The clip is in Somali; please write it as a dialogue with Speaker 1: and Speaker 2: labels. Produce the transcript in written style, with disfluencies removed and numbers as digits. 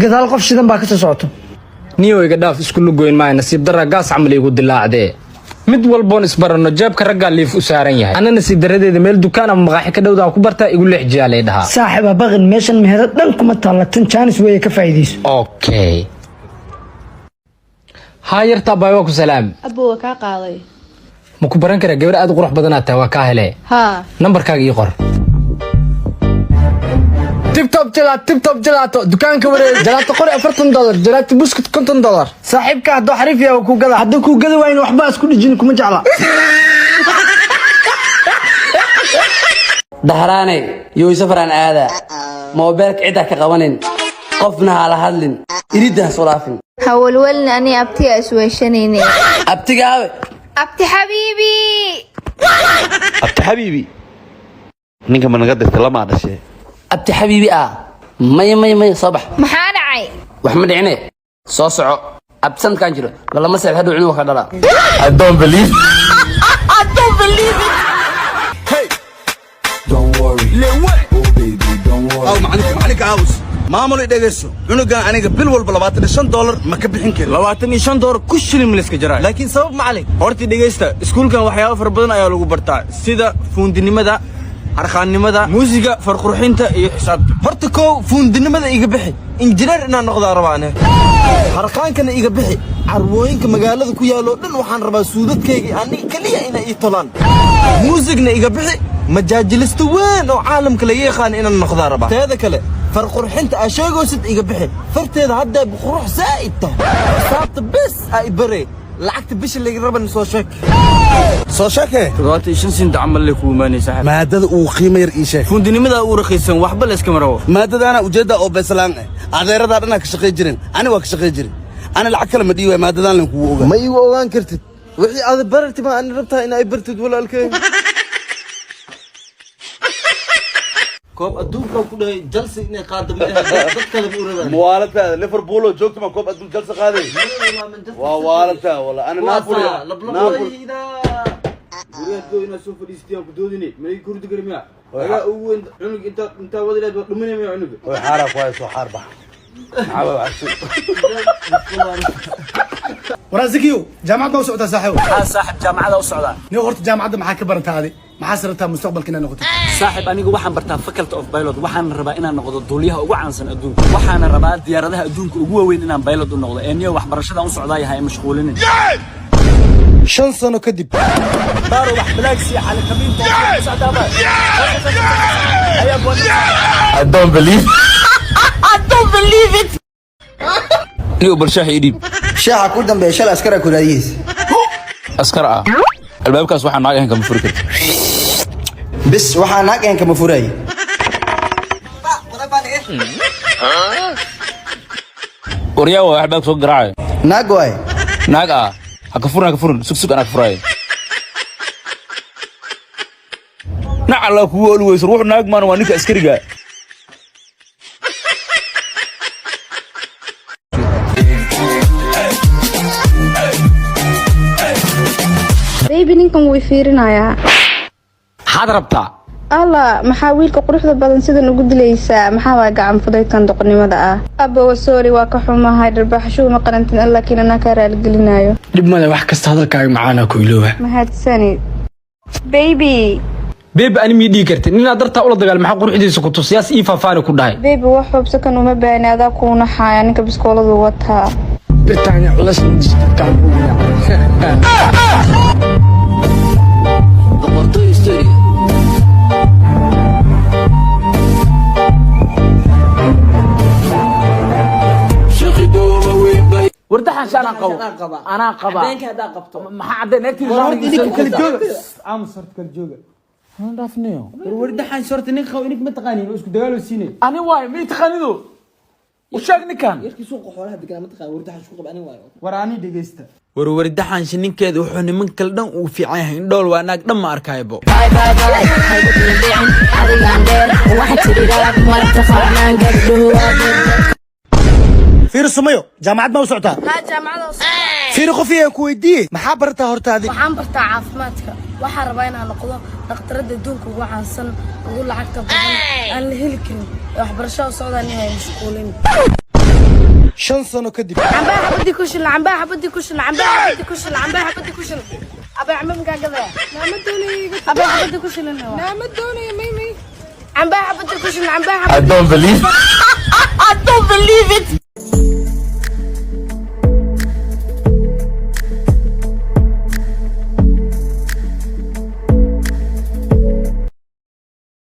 Speaker 1: Gadaal qof shidan baa ka soo socoto.
Speaker 2: Niyow, iga dhaaf, isku lugoyn maayo. Nasiib darra gaas camal iigu dilaacdee. Mid walboon isbaranno, jeebka raggaa liif u saaran yahay. Anna nasiib darradeeda meel dukaan ama maqaaxi ka dhowdaan ku bartaa, igu leex jiyaa lay dhahaa.
Speaker 1: Saaxiib, ha baqin, meeshan meherad dhan kuma taalla. Tan chance weeye, ka faa'iidayso.
Speaker 2: Okay, haa yartaa baay, waa ku salaam.
Speaker 3: Abbo, waa kaa qaaday.
Speaker 2: Ma ku baran karaa? Gabar aad u qurux badanaad tahay, waa kaa hele.
Speaker 3: Haa.
Speaker 2: Nambarkaaga ii qor.
Speaker 4: Tibtob jalaato, Tibtob jalaato, dukaanka wareeg. Jalaato qori $40, jalaato buskut $50. Saaxiibka hadduu xariif yahay waa kuu gada,
Speaker 1: Haddii kuu gadi waayna, waxba isku dhijin, kuma jecla.
Speaker 5: Dahraane yoy safaraan aadaa, moobeelka ciddaa ka qabanin, qofna ha la hadlin, iridda ha soo dhaafin.
Speaker 6: Hawalwalna, ani abtiga isweeshanayne.
Speaker 5: Abtigaabe?
Speaker 6: Abti xabiibi.
Speaker 7: Abti xabiibi, ninka ma naga dirtay? Lamaa dhashee.
Speaker 5: Abti xabiibi ah? Maya, maya, maya, soo bax.
Speaker 6: Maxaa dhacay?
Speaker 5: Wax ma dhicine, soo soco. Abti sanadkaan jiro lalama seexd, hadhow cunuga ka dhala.
Speaker 7: I don't believe.
Speaker 8: Aw macalinka, macalinka aawus, maamul i dhegayso. Cunugan aniga bil walba $25 ma ka bixin karin.
Speaker 9: $25 ku shilin ma layska jaraa, laakiin sabab macalin horta dhegaysta. Iskuulkan waxyaabo fara badan ayaa lagu bartaa, sida fuundinimada, harqaannimada, muusiga, farqurxinta iyo xisaabta. Horta kow, fuundinimada iga bixi, injineer inaan noqdaa rabaane. Harqaankana iga bixi, carwooyinka magaalada ku yaaloo dhan waxaan rabaa suudadkayga aniga keliya inay ii tolaan. Muusigna iga bixi, majaajilisto weyn oo caalamka laga yaqaan inaan noqdaa rabaa. Teeda kale, farqurxinta aa sheegaysid iga bixi, farteeda haddaa qurux zaa'id tahay. Xisaabta bes aa i bare. Lacagta bisha laga raban soo sheeg.
Speaker 8: Soo sheekee.
Speaker 9: 75 sinta camal lay ku imaanaysaa.
Speaker 8: Maadada uu qiimo yar ii sheeg.
Speaker 9: Fuundinimada uu raqiisan, waxba layskama rabo.
Speaker 8: Maadadaana ujeedda oo beeslaan ah, adeeradaa dhanaa ka shaqay jirin, ani waa ka shaqay jirin. Ani lacag kale ma dhiiwaay, maadadaan lan kugu ogaa.
Speaker 9: Ma iigu ogaan kartid wixii aad bararti, ma ani rabtaa in ay bartid, walaalkay. Koob adduunka ku dhahay Chelsea inay qaado ma ahayn, dad kale ma u rabaan.
Speaker 8: Muwaalataada Liverpool oo joogta ma koob adduun Chelsea qaaday? Waa waalataa wala. Ana Napoli, Napoli.
Speaker 9: Guryaha inaad soo fadhiisatay aan ku doodine, ma ii kurdi kari miya? Agaa ugu weyn cunug, intaa intaa wadi lahayd waa dhuminay miya cunuga?
Speaker 8: Way xaaraa ku hayso, xaar bax. Maxaa waay waxaa?
Speaker 10: Waraa Zakiyo, jaamacad ma u socotaa, saaxiibo?
Speaker 11: Haa saaxib, jaamacada u socdaa.
Speaker 10: Nin horta jaamacadda maxaa ka barataa adi? Maxaa rabtaa mustaqbalka inaad noqotid?
Speaker 11: Saaxib, anigu waxaan bartaa faculty of pilot. Waxaan rabaa inaan noqdo duuliyaha ugu caansan adduunka. Waxaana rabaa diyaaradaha adduunka ugu waaweyn inaan pilot u noqdo. Ee niyo, waxbarashadan u socdaa yahay mashquulinin.
Speaker 10: 5 sano kadib.
Speaker 11: Baaro wax balaagsi cali kamiinta socdaaba.
Speaker 7: I don't believe.
Speaker 6: Believe it.
Speaker 7: Niyo, bal shaaha ii dhiib.
Speaker 12: Shaaxa ku dambeeya, shalay askara ku raadiyihiis.
Speaker 7: Askar ah, albaabkaas waxaa naag ahayn kama furi karti.
Speaker 12: Bis, waxaa naag ahayn kama furaay.
Speaker 7: Waryaa, waa albaabka soo garaacay.
Speaker 12: Naag waay.
Speaker 7: Naag ah, ha ka furin, ha ka furin. Sug, sug, anaa ka furaay. Nac allah kugu oli weyso, ruux naag maana, waa ninka askariga.
Speaker 3: Baby, ninkan wuu i fiirinayaa.
Speaker 2: Maxaad rabtaa?
Speaker 3: Alla, maxaa wiilka quruxda badan sidan ugu dilaysaa? Maxaa waa gacan fudaydkan doqonnimada ah? Abowa, sorry, waa ka xumahay dharbaaxshuhu, ma qarantin, laakiin anaa kaa raaligelinayo.
Speaker 4: Dhib male, wax kasta hadalkaaga macaanaa ku ilooba.
Speaker 3: Mahadsanid, baby.
Speaker 2: Baby ani mii dhihi kartid. Ninaad dartaa ula dagaal, maxaa quruxdiisa ku tusiyaas ii faafaani ku dhahay?
Speaker 3: Baby, wax hubsa kan uma baahni, adaa kuu naxaaya. Ninka biskooladu wataa.
Speaker 4: Birtaanya culas.
Speaker 5: Boqortooy studio.
Speaker 2: Wardaxan shaan qabo, anaa qaba. Maxaa cadday
Speaker 9: Idinka kala jooga, aamus horta, kala jooga. Warwardaxan shorta nin qabo inik ma taqaanin oo isku dagaalo siinay.
Speaker 2: Ani waayo, ma taqaanido? U sheeg ninkan.
Speaker 9: War ani dhegeysta.
Speaker 13: Warwardaxansha ninkeeda wuxuu niman kale dhan uu fiican yahay, indhool waa naag dhan ma arkaybo.
Speaker 10: Fiiri Sumayo, jaamacad ma u socotaa?
Speaker 6: Haa, jaamacada.
Speaker 10: Fiiri, qof iyaan ku weydiiyey, maxaa barataa horta adi?
Speaker 6: Waxaan bartaa caafimaadka. Waxaan rabaa inaan noqdo dhakhtarada adduunka ugu caansan, ugu lacagta badan, aan la heli karin. Ee waxbarashada u socdaan inay mashquulin.
Speaker 10: 5 sano kadib.
Speaker 6: Cambaha xabadii ku shilin, cambaha xabadii ku shilin, cambaha xabadii ku shilin, cambaha xabadii ku shilin. Abay, camba makaa gadaya?
Speaker 3: Naama doonaya.
Speaker 6: Abay, xabadii ku shilin.
Speaker 3: Naama doonaya, may may.
Speaker 6: Cambaha xabadii ku shilin, cambaha.
Speaker 7: I don't believe. I don't believe it.